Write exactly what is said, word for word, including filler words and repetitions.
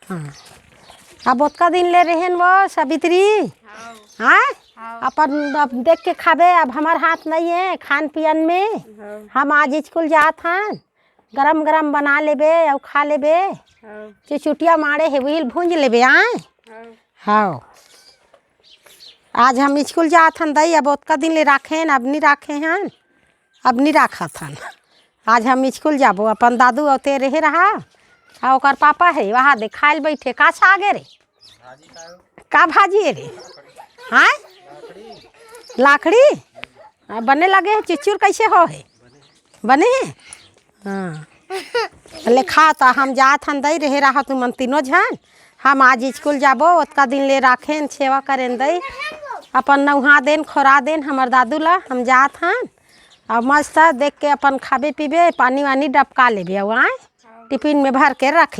हाँ, अब ओतका दिन ले रहेन वो सावित्री। हाँ। हाँ? हाँ। अपन अब देख के खाबे, अब हमर हाथ नहीं है खान पियन में। हाँ। हम आज स्कूल जात हन, गरम गरम बना लेबे अउ खा लेबे। हाँ। चुचुटिया माड़े हे, उहिल भूंज लेबे, आय? हाँ। हाँ। आज हम स्कूल जात हन दई, अब ओतका दिन ले राखेन, अब नी राखे हन, अब नी राखत हन। आज हम स्कूल जाबो, अपन दादू अउ ते रहे रहा, अउ ओकर पापा हे, वहाँ दे खाइल बैठे, का सागे रे? का भाजी हे रे? हाँ? लाखड़ी? आ, बने लगे हे, चिचुर कैसे हो हे? बने हे? हाँ। ले खा, त हम जात हन दई, रहे रहा तुमन तीनों झन। हम आज स्कूल जाबो, ओतका दिन ले राखेन, सेवा करेन दई। अपन नउहा देन, खोरा देन हमर दादू ला, हम जात हन। अब मस्त देख के अपन खाबे पीबे, पानी वानी डबका लेबे, अउ आय, टिफिन में भर के रख ले।